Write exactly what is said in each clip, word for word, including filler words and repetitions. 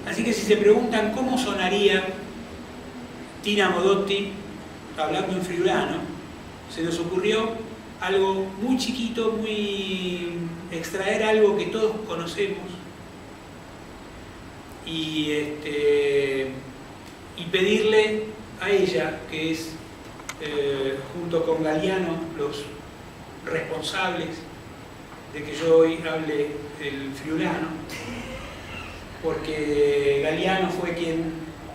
Así que si se preguntan cómo sonaría Tina Modotti hablando en friulano, se nos ocurrió algo muy chiquito, muy extraer algo que todos conocemos y, este, y pedirle a ella, que es, eh, junto con Galeano, los responsables de que yo hoy hable el friulano, porque Galeano fue quien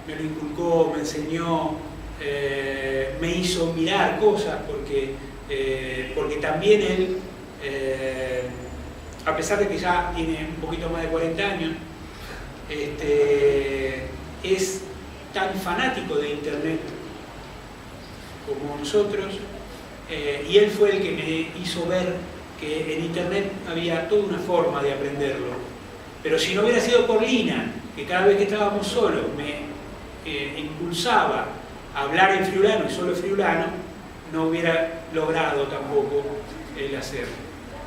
me lo inculcó, me enseñó, eh, me hizo mirar cosas, porque, eh, porque también él, eh, a pesar de que ya tiene un poquito más de cuarenta años, este, es tan fanático de Internet como nosotros, eh, y él fue el que me hizo ver que en Internet había toda una forma de aprenderlo. Pero si no hubiera sido por Lina, que cada vez que estábamos solos me, eh, impulsaba a hablar en friulano y solo en friulano, no hubiera logrado tampoco el hacer.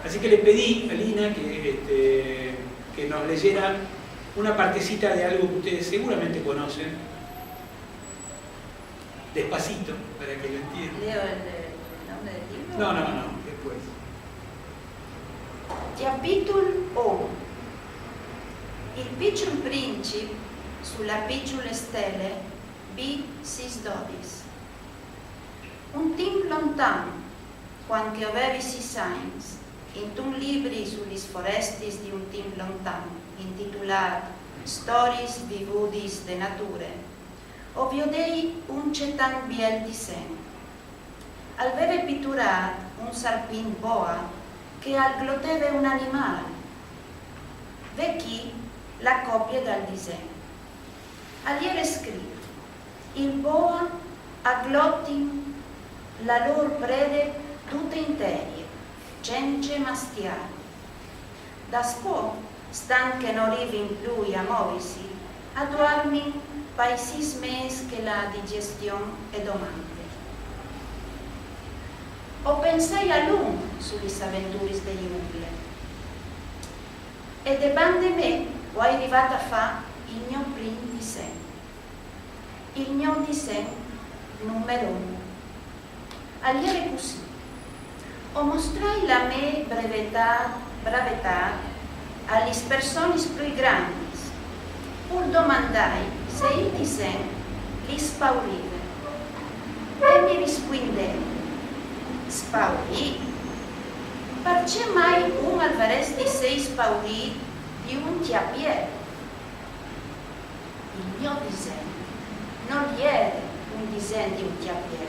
Así que le pedí a Lina que, este, que nos leyera una partecita de algo que ustedes seguramente conocen, despacito, para que lo entiendan. Leo el, el nome del libro? No, no, no, después. Capitol un. Il piçul princip su la piçule stele B sis dodis. Un timp lontan, quand che o vevi sis agns, intun libri su lis forestis di un timp lontan, intitulat Storiis vivudis de nature, o viodei un cetant biel disen. Al veve piturat un sarpint boa che al gloteve un animal. Ve chi la copie dal disen. Al jere scrit: il boa a glotin la lôr prede dute interie, cence mastiâ. Daspò, stant che no rivin plui a movisi, a duarmin pai sis mês che la digestion e domande. O pensai a lunc su lis aventuris de jungle. E de bande mê o ai rivât a fâ il gno prin disen. Il gno disen numer un. Al jere cussì. O mostrai la mê brevetât, bravetât a lis personis plui grandis, pûr domandâi se il disen lis spaurive. E mi rispuindeve: spaurî? Parcè mai un al varès di sei spaurît di un cjapiel? Il gno disen nol jere un disen di un cjapiel.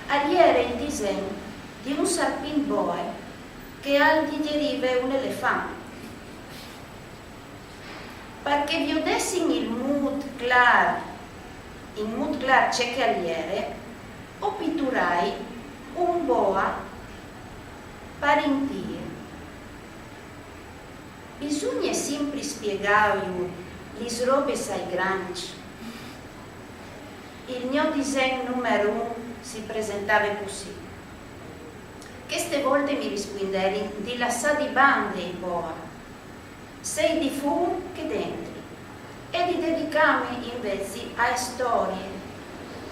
Al jere il disen di un sarpint boe che al digjerive un elefant. Par che viodessin il mût clâr, in mût clâr ce che al jere, o piturai un boa par intîr. Bisugne simpri spiegâju lis robis ai grancj? Il gno disen numer un si presentave cussì. Cheste volte mi rispuinderin di lassâ di bande il boa, sei di fûr che dentri, e di dedicâmi invezit ae storie,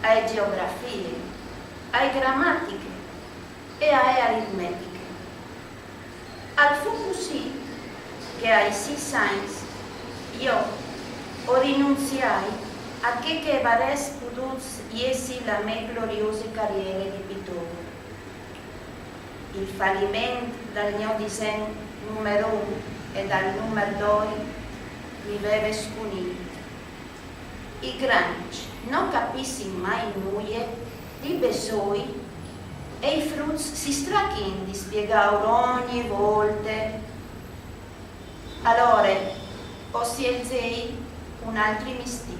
ae gjeografie, ae gramatiche e ae aritmetiche. Al fo cussì che ai sis agns jo o rinunziai a chê che e varès podût jessi la mê gloriose cariere di pitôr. Il faliment dal gno disen numer un e dal numer doi mi veve sconint. I grancj no capissin mai nuie di bessôi e i fruts si strachin di spiegâur ogni volte. Alore o sielzei un altri mistîr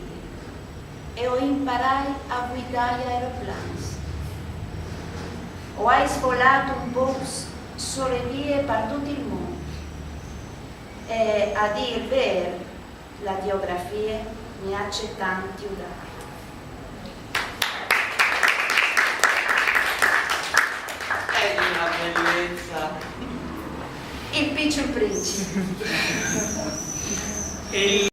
e o imparai a vuidâ i aeroplans. O ai svolât un pôc sore vie par dut il mont. E, a dî il vêr, la gjeografie mi à cetant judât. È di una bellezza. Il piccolo principe. E il